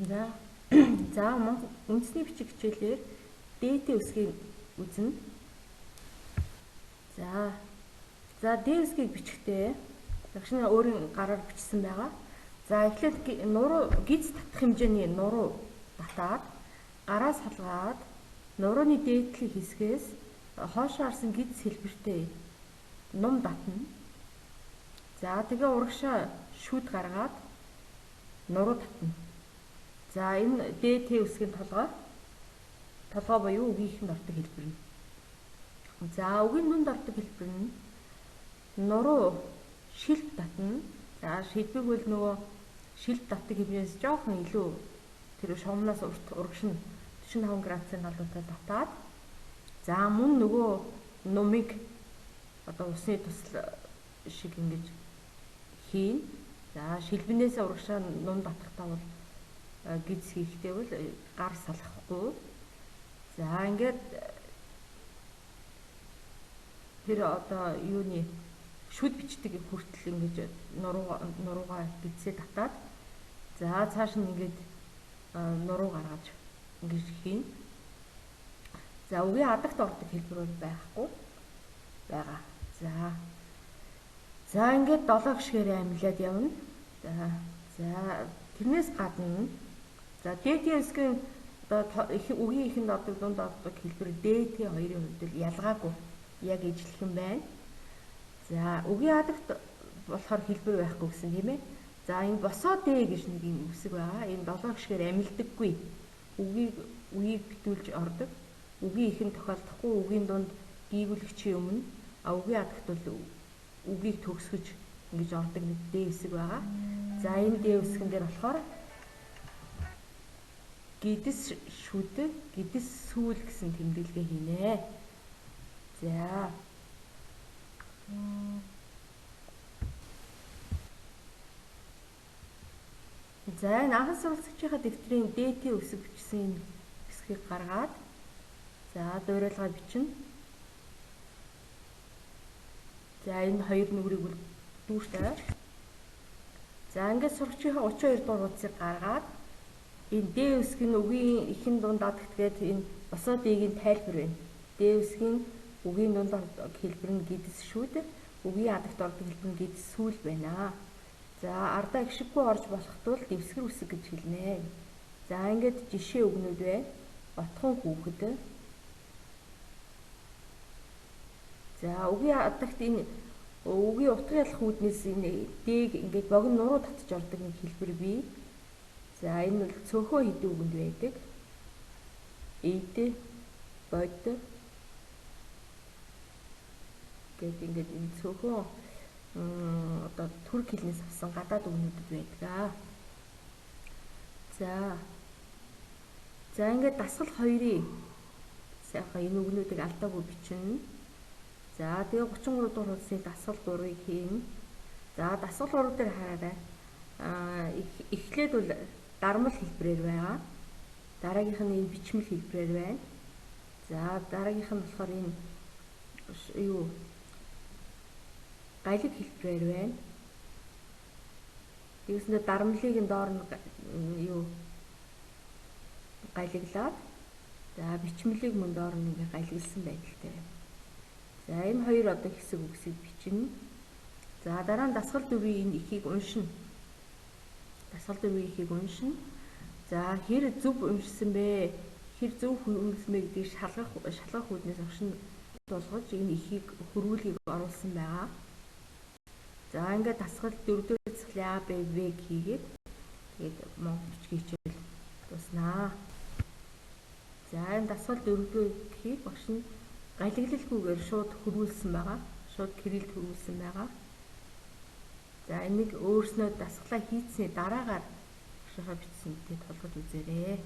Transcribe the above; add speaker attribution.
Speaker 1: За за үндэсний бичиг хичээлээр ДТ үсгийг үзнэ. За за Д үсгийг бичихдээ багш нь өөрийн гараар бичсэн байгаа. За эхлээд нуруу гиз татах хэмжээний нуруу татаад гараа салгаад нурууны дээдлийн хэсгээс хоошоо харсан гиз хэлбэртэй нум татна. За тэгээ урагшаа шүд гаргаад нуруу татна. За энэ ДТ үсгийн толгой буюу үгийн эхэнд ордог хэлбэр нь. За үгийн дунд ордог хэлбэр нь нуруу шилб татна. За шилбийг бол нөгөө шилб татдаг хэмжээс жоохон илүү тэр шугамнаас урт урагш нь 45 градусын талуудаа татаад за мөн нөгөө нумыг одоо усны тусал шиг ингэж хийн. За шилбэнээс урагшаа нум татахтаа бол гиз хийхдээ бол гар салахгүй. За ингээд тэр одоо юуны шүд бичдэг хүртэл ингэж нуруугаа гизээ татаад за цааш нь ингээд нуруу гаргаж ингэж хийн. За үгийн адагт ордог хэлбэр бол байхгүй байгаа. За за ингээд 7 гишгээр амилаад явна. За за тэрнээс гадна за ДТ үсгийн одоо үгийн эхэнд ордог дунд ордог хэлбэр ДТ хоёрын хувьд л ялгаагүй яг ижилхэн байна. За үгийн адагт болохоор хэлбэр байхгүй гэсэн тийм ээ. За энэ босоо Д гэж нэг юм үсэг байгаа. Энэ 7 гишгээр амилдаггүй. Үгийг үеийг битүүлж ордог. Үгийн эхэнд тохиолдохгүй, үгийн дунд гийгүүлэгчийн өмнө, а үгийн адагт бол үгийг төгсгөж ингэж ордог нэг Д үсэг байгаа. За энэ Д үсгэн дээр болохоор гидэс шүд, гидэс сүүл гэсэн тэмдэглэгээ хийнэ. За. За энэ анхан суралцагчийнхаа дэвтрийн ДТ үсэг бичсэн энэ хэсгийг гаргаад за дуурайлгаа бичнэ. За энэ хоёр нүрийг бол дүүртэй. За ингээд сурагчийнхаа 32 дугаар хуудсыг гаргаад энэ Д үсэг нь үгийн эхэн дунд адагт гээд энэ босоо Д-ийн тайлбар байна. Д үсгийн үгийн дунд ордог хэлбэр нь гидэс шүд, үгийн адагт ордог хэлбэр нь гидэс сүүл байна. За ардаа гишггүй орж болох тул дэвсгэр үсэг гэж хэлнэ. За ингээд жишээ үгнүүд байна. Отхон хүүхэд. За үгийн адагт энэ үгийн утга ялах үүднээс энэ Д-г ингээд богино нуруу татж ордог нэг хэлбэр бий. За энэ бол цөөхөн хэдэн үгэнд байдаг. Эд, бод гэд ингээд энэ цөөхөн одоо түрк хэлнээс авсан гадаад үгнүүдэд байдаг. За. За ингээд дасгал 2-ыг сайхан энэ үгнүүдийг алдаагүй бичнэ. За тэгээ 33 дугаар хуудасны дасгал 3-ыг хийнэ. За дасгал 3 дээр хараарай. Эхлээд бол дармал хэлбэрээр байгаа. Дараагийнх нь энэ бичмэл хэлбэрээр байна. За дараагийнх нь болохоор энэ юу галиг хэлбэрээр байна. Тэгснээр дармлыг нь доор нь юу галиглаад за бичмэлийг мөн доор нь ингээ галигласан байдалтай байна. За энэ хоёр одоо хэсэг үгсийг бичнэ. За дараа нь дасгал 4-ийн энэ ихийг уншина. Дасгал 4-ийн ихийг уншина. За хэр зөв уншсан бэ? Хэр зөв хөрвүүлсэн бэ гэдгийг шалгах үүднээс огш нь тулгаж энэ ихийг хөрвүүлгийг оруулсан байгаа. За ингээд дасгал 4-р дасгалын А, Б, В хийгээд тэгээд монгол бичгийн хичээл дууснаа. За энэ дасгал 4-р багш нь галиглалгүйгээр шууд хөрвүүлсэн байгаа. Шууд кириллд хөрвүүлсэн байгаа. За энийг өөрснөө дасгалаа хийцсэний дараагаар багшийнхаа бичсэн тээ тулгаж үзээрэй.